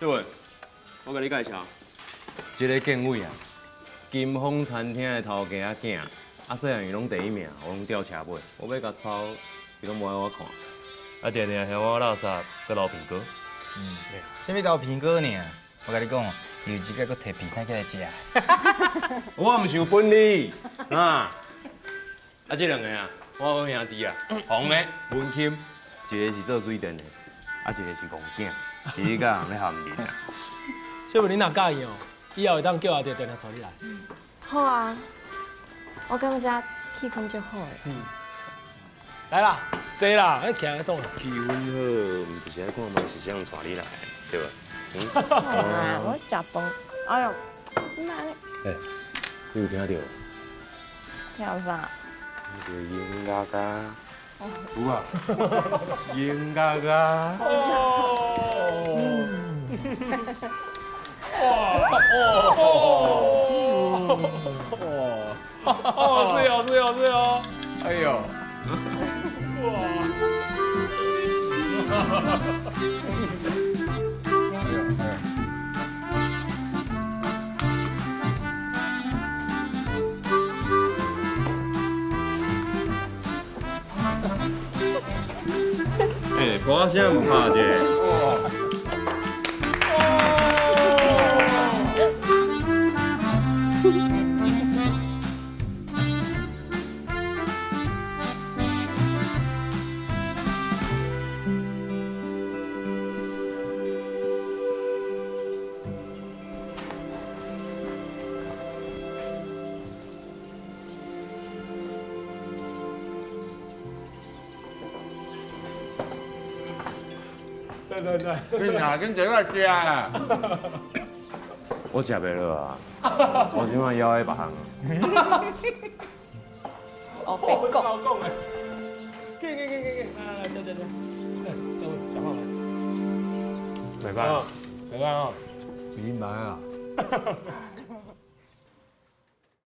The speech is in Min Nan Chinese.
这位，我共你介紹，這个建偉啊，金峰餐廳的頭家仔囝，啊，細漢伊攏第一名，我攏吊車尾，我欲共抄，伊攏無愛我看，啊，定定嫌我垃圾，閣流鼻哥。啥物流鼻哥呢？我共你講，伊有一擺閣提鼻屎起來食。我毋是有分你，啊，啊，這兩个啊，我好兄弟啊，紅的文钦，一個是做水電的，啊，一個是戇囝，是你佮人咧含人啊。小妹，你若佮意哦，以後會當叫阿弟定定帶你來。好啊，我感覺氣氛足好的。來啦，坐啦，咱徛來創。氣氛好，毋就是愛看嘛是啥人帶你來，對吧？啊，我食飯。哎呦，你哪咧？欸，你有聽著無？聽啥？聽著音樂啊，有啊，音樂啊。哦，是哦，是哦，是哦。哎呦！哇！欸，歌聲毋拍者。對對對。緊啊，緊坐來食啊！我食袂落啊，我這擺枵愛別項。哦，別講。講的。緊緊緊緊緊，來來來，坐坐坐。來，坐，食飯未？袂歹。袂歹哦。明白啊。